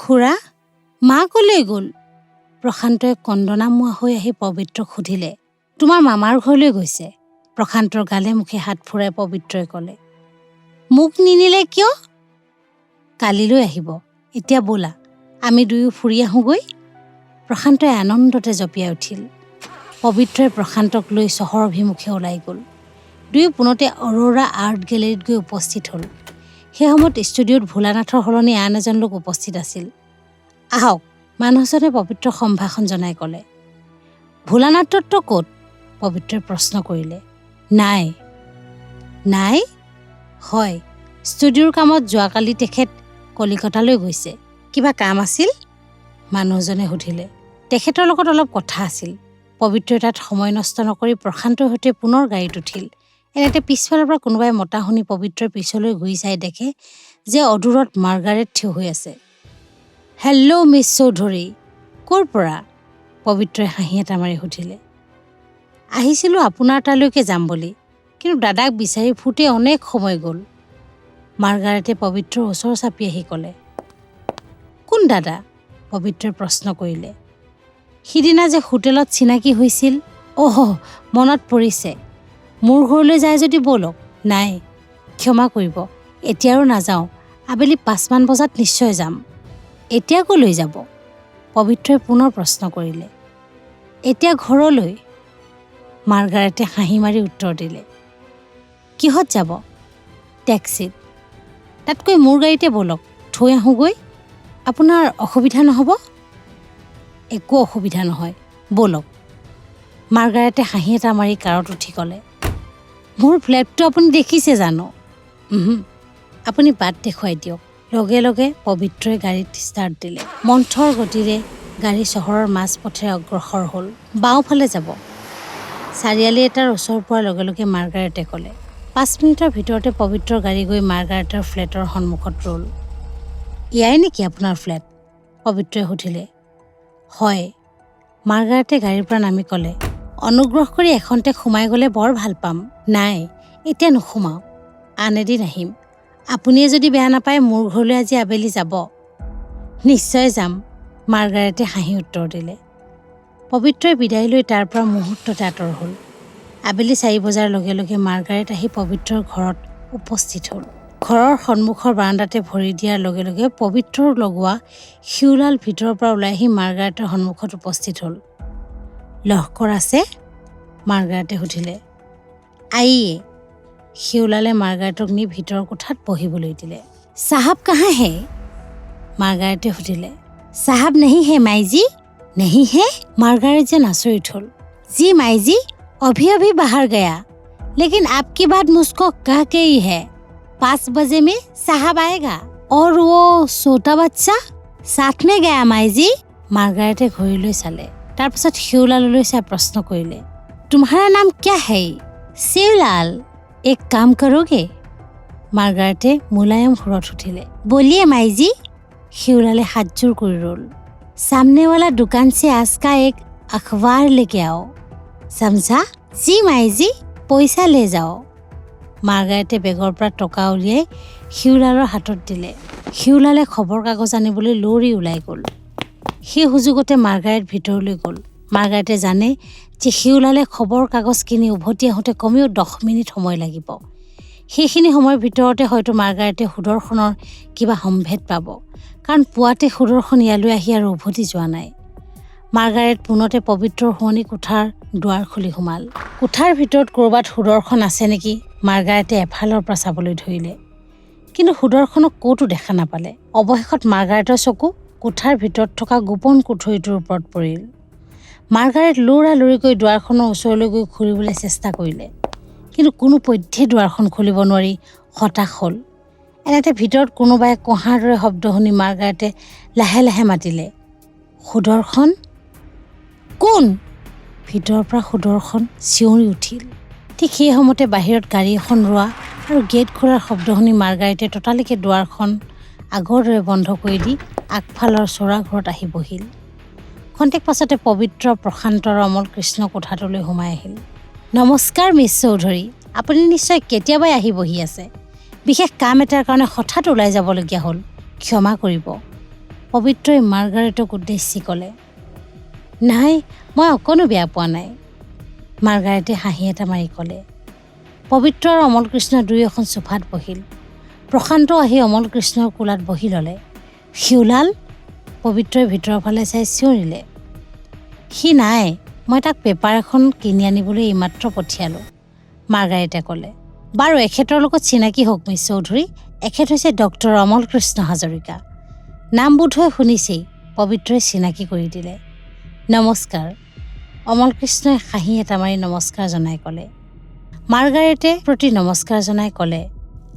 খুৰা, মা কলৈ গ'ল? প্ৰশান্তই কন্দনামুৱা হৈ আহি পবিত্ৰক সুধিলে। তোমাৰ মামাৰ ঘৰলৈ গৈছে। প্ৰশান্তৰ গালে মুখে হাত ফুৰাই পবিত্ৰই ক'লে। মোক নিনিলে কিয়? কালিলৈ আহিব, এতিয়া ব'লা, আমি দুয়ো ফুৰি আহোঁগৈ। প্ৰশান্তই আনন্দতে জঁপিয়াই উঠিল। পবিত্ৰই প্ৰশান্তক লৈ চহৰ অভিমুখে ওলাই গ'ল। দুয়ো পোনতে অৰ'ৰা আৰ্ট গেলেৰীত গৈ উপস্থিত হ'ল। সেই সময়ত ষ্টুডিঅ'ত ভোলানাথৰ সলনি আন এজন লোক উপস্থিত আছিল। আহক, মানুহজনে পবিত্ৰক সম্ভাষণ জনাই ক'লে। ভোলানাথ দত্ত ক'ত? পবিত্ৰই প্ৰশ্ন কৰিলে। নাই। নাই? হয়, ষ্টুডিঅ'ৰ কামত যোৱাকালি তেখেত কলিকতালৈ গৈছে। কিবা কাম আছিল? মানুহজনে সুধিলে। তেখেতৰ লগত অলপ কথা আছিল। পবিত্ৰই তাত সময় নষ্ট নকৰি প্ৰশান্তৰ সৈতে পুনৰ গাড়ীত উঠিল। এনেতে পিছফালৰ পৰা কোনোবাই মতা শুনি পবিত্ৰই পিছলৈ ঘূৰি চাই দেখে যে অদূৰত মাৰ্গাৰেট থিয় হৈ আছে। হেল্ল' মিছ চৌধুৰী, ক'ৰ পৰা? পবিত্ৰই হাঁহি এটা মাৰি সুধিলে। আহিছিলোঁ আপোনাৰ তালৈকে যাম বুলি, কিন্তু দাদাক বিচাৰি ফুৰোঁতে অনেক সময় গ'ল। মাৰ্গাৰেটে পবিত্ৰৰ ওচৰ চাপি আহি ক'লে। কোন দাদা? পবিত্ৰই প্ৰশ্ন কৰিলে। সিদিনা যে হোটেলত চিনাকি হৈছিল। অহ, মনত পৰিছে। মোৰ ঘৰলৈ যায় যদি ব'লক। নাই, ক্ষমা কৰিব, এতিয়া আৰু নাযাওঁ। আবেলি 5মান বজাত নিশ্চয় যাম। এতিয়া ক'লৈ যাব? পবিত্ৰই পুনৰ প্ৰশ্ন কৰিলে। এতিয়া ঘৰলৈ, মাৰ্গাৰেটে হাঁহি মাৰি উত্তৰ দিলে। কিহত যাব? টেক্সিত। তাতকৈ মোৰ গাড়ীতে ব'লক, থৈ আহোঁগৈ। আপোনাৰ অসুবিধা নহ'ব? একো অসুবিধা নহয়, ব'লক। মাৰ্গাৰেটে হাঁহি এটা মাৰি কাৰত উঠি ক'লে, মোৰ ফ্লেটটো আপুনি দেখিছে জানো? উহু, আপুনি বাট দেখুৱাই দিয়ক। লগে লগে পবিত্ৰই গাড়ীত ষ্টাৰ্ট দিলে। মন্থৰ গতিৰে গাড়ী চহৰৰ মাজপথেৰে অগ্ৰসৰ হ'ল। বাওঁফালে যাব। চাৰিআলি এটাৰ ওচৰ পোৱাৰ লগে লগে মাৰ্গাৰেটে ক'লে। 5 মিনিটৰ ভিতৰতে পবিত্ৰৰ গাড়ী গৈ মাৰ্গাৰেটৰ ফ্লেটৰ সন্মুখত ৰ'ল। এয়াই নেকি আপোনাৰ ফ্লেট? পবিত্ৰই সুধিলে। হয়, মাৰ্গাৰেটে গাড়ীৰ পৰা নামি ক'লে। অনুগ্ৰহ কৰি এখন্তেক সোমাই গ'লে বৰ ভাল পাম। নাই, এতিয়া নোসোমাওঁ, আন এদিন আহিম। আপুনিয়ে যদি বেয়া নাপায়, মোৰ ঘৰলৈ আজি আবেলি যাব। নিশ্চয় যাম, মাৰ্গাৰেটে হাঁহি উত্তৰ দিলে। পবিত্ৰই বিদায় লৈ তাৰ পৰা মুহূৰ্ততে আঁতৰ হ'ল। আবেলি 4 বজাৰ লগে লগে মাৰ্গাৰেট আহি পবিত্ৰৰ ঘৰত উপস্থিত হ'ল। ঘৰৰ সন্মুখৰ বাৰাণ্ডাতে ভৰি দিয়াৰ লগে লগে পবিত্ৰৰ লগোৱা শিউলাল ভিতৰৰ পৰা ওলাই আহি মাৰ্গাৰেটৰ সন্মুখত উপস্থিত হ'ল। লহকৰ আছে? মাৰ্গাৰেটে সুধিলে। आइए। শিউলালে মাৰ্গাৰেটক নি ভিতৰৰ কোঠাত বহিবলৈ দিলে। साहब कहाँ है? মাৰ্গাৰেটে সুধিলে। साहब नहीं है माईजी। नहीं है? মাৰ্গাৰেট যেন আচৰিত হ'ল। जी माईजी, अभी अभी बाहर गया, लेकिन आपकी बात मुझको कह गई है, 5 बजे में साहब आएगा। और वो छोटा बच्चा साथ में गया माईजी। মাৰ্গাৰেটে ঘড়ীলৈ চালে। তাৰপাছত শিউলাললৈ চাই প্ৰশ্ন কৰিলে, तुम्हारा नाम क्या है? শিউলাল। एक काम करोगे? মাৰ্গাৰেটে মোলায়ম সুৰত সুধিলে। बोलिए माईजी। শিউলালে হাতযোৰ কৰি ৰ'ল। सामने वाला दुकान से आज का एक अखबार लेके आओ, समझा? जी माईजी, पैसा ले जाओ। মাৰ্গাৰেটে বেগৰ পৰা টকা উলিয়াই শিউলালৰ হাতত দিলে। শিউলালে খবৰ কাগজ আনিবলৈ লৰি ওলাই গ'ল। সেই সুযোগতে মাৰ্গাৰেট ভিতৰলৈ গ'ল। মাৰ্গাৰেটে জানে যে শিউলালে খবৰ কাগজ কিনি উভতি আহোঁতে কমেও 10 মিনিট সময় লাগিব। সেইখিনি সময়ৰ ভিতৰতে হয়তো মাৰ্গাৰেটে সুদৰ্শনৰ কিবা সম্ভেদ পাব, কাৰণ পুৱাতে সুদৰ্শন ইয়ালৈ আহি আৰু উভতি যোৱা নাই। মাৰ্গাৰেট পোনতে পবিত্ৰৰ শোৱনি কোঠাৰ দুৱাৰ খুলি সোমাল। কোঠাৰ ভিতৰত ক'ৰবাত সুদৰ্শন আছে নেকি মাৰ্গাৰেটে এফালৰ পৰা চাবলৈ ধৰিলে, কিন্তু সুদৰ্শনক ক'তো দেখা নাপালে। অৱশেষত মাৰ্গাৰেটৰ চকু কোঠাৰ ভিতৰত থকা গোপন কুঠৰীটোৰ ওপৰত পৰিল। মাৰ্গাৰেট লৰালৰিকৈ দুৱাৰখনৰ ওচৰলৈ গৈ খুলিবলৈ চেষ্টা কৰিলে, কিন্তু কোনো পধ্যেই দুৱাৰখন খুলিব নোৱাৰি হতাশ হ'ল। এনেতে ভিতৰত কোনোবাই কঁহাৰ দৰে শব্দ শুনি মাৰ্গাৰেটে লাহে লাহে মাতিলে, সুদৰ্শন! কোন? ভিতৰৰ পৰা সুদৰ্শন চিঞৰি উঠিল। ঠিক সেই সময়তে বাহিৰত গাড়ী এখন ৰোৱা আৰু গেট খোলাৰ শব্দ শুনি মাৰ্গাৰেটে ততালিকে দুৱাৰখন আগৰ দৰে বন্ধ কৰি দি আগফালৰ চ'ৰা ঘৰত আহি বহিল। খন্তেক পাছতে পবিত্ৰ, প্ৰশান্ত আৰু অমল কৃষ্ণ কোঠাটোলৈ সোমাই আহিল। নমস্কাৰ মিছ চৌধুৰী, আপুনি নিশ্চয় কেতিয়াবাই আহি বহি আছে। বিশেষ কাম এটাৰ কাৰণে হঠাৎ ওলাই যাবলগীয়া হ'ল, ক্ষমা কৰিব। পবিত্ৰই মাৰ্গাৰেটক উদ্দেশ্যি ক'লে, নাই, মই অকণো বেয়া পোৱা নাই। মাৰ্গাৰেটে হাঁহি এটা মাৰি ক'লে। পবিত্ৰ আৰু অমল কৃষ্ণ দুয়ো এখন চোফাত বহিল। প্ৰশান্ত আহি অমল কৃষ্ণৰ কোলাত বহি ল'লে। সি ওলাল? পবিত্ৰই ভিতৰৰ ফালে চাই চিঞৰিলে। সি নাই, মই তাক পেপাৰ এখন কিনি আনিবলৈ এইমাত্ৰ পঠিয়ালোঁ, মাৰ্গাৰেটে ক'লে। বাৰু, এখেতৰ লগত চিনাকি হওক মিছ চৌধুৰী। এখেত হৈছে ডক্টৰ অমল কৃষ্ণ হাজৰিকা। নাম বোধহয় শুনিছেই, পবিত্ৰই চিনাকি কৰি দিলে। নমস্কাৰ। অমল কৃষ্ণই হাঁহি এটা মাৰি নমস্কাৰ জনাই ক'লে। মাৰ্গাৰেটে প্ৰতি নমস্কাৰ জনাই ক'লে,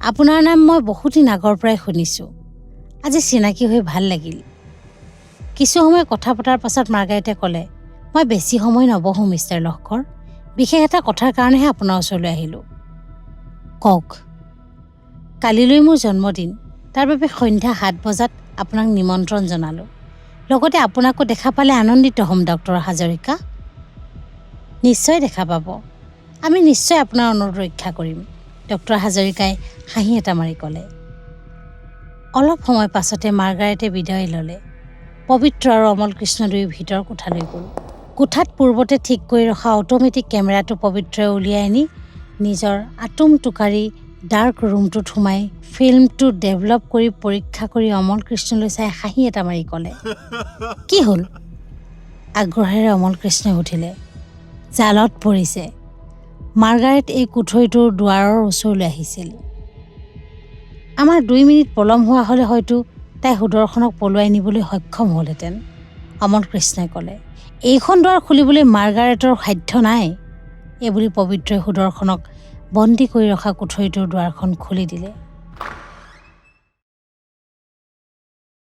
আপোনাৰ নাম মই বহুদিন আগৰ পৰাই শুনিছোঁ, আজি চিনাকি হৈ ভাল লাগিল। কিছু সময় কথা পতাৰ পাছত মাৰ্গাৰেটে ক'লে, মই বেছি সময় নবহোঁ মিষ্টাৰ লহকৰ, বিশেষ এটা কথাৰ কাৰণেহে আপোনাৰ ওচৰলৈ আহিলোঁ। কওক। কালিলৈ মোৰ জন্মদিন, তাৰ বাবে সন্ধ্যা 7 বজাত আপোনাক নিমন্ত্ৰণ জনালোঁ। লগতে আপোনাকো দেখা পালে আনন্দিত হ'ম ডক্টৰ হাজৰিকা। নিশ্চয় দেখা পাব, আমি নিশ্চয় আপোনাৰ অনুৰোধ ৰক্ষা কৰিম, ডক্টৰ হাজৰিকাই হাঁহি এটা মাৰি ক'লে। অলপ সময় পাছতে মাৰ্গাৰেটে বিদায় ল'লে। পবিত্ৰ আৰু অমল কৃষ্ণ দুয়ো ভিতৰ কোঠালৈ গ'ল। কোঠাত পূৰ্বতে ঠিক কৰি ৰখা অট'মেটিক কেমেৰাটো পবিত্ৰই উলিয়াই আনি নিজৰ আটোম টোকাৰি ডাৰ্ক ৰুমটোত সোমাই ফিল্মটো ডেভেলপ কৰি পৰীক্ষা কৰি অমল কৃষ্ণলৈ চাই হাঁহি এটা মাৰি ক'লে, কি হ'ল? আগ্ৰহেৰে অমল কৃষ্ণই সুধিলে। জালত পৰিছে। মাৰ্গাৰেট এই কুঠৰীটোৰ দুৱাৰৰ ওচৰলৈ আহিছিল। আমাৰ 2 মিনিট পলম হোৱা হ'লে হয়তো তাই সুদৰ্শনক পলুৱাই নিবলৈ সক্ষম হ'লহেঁতেন, অমল কৃষ্ণই ক'লে। এইখন দুৱাৰ খুলিবলৈ মাৰ্গাৰেটৰ সাধ্য নাই, এইবুলি পবিত্ৰই সুদৰ্শনক বন্দী কৰি ৰখা কুঠৰীটোৰ দুৱাৰখন খুলি দিলে।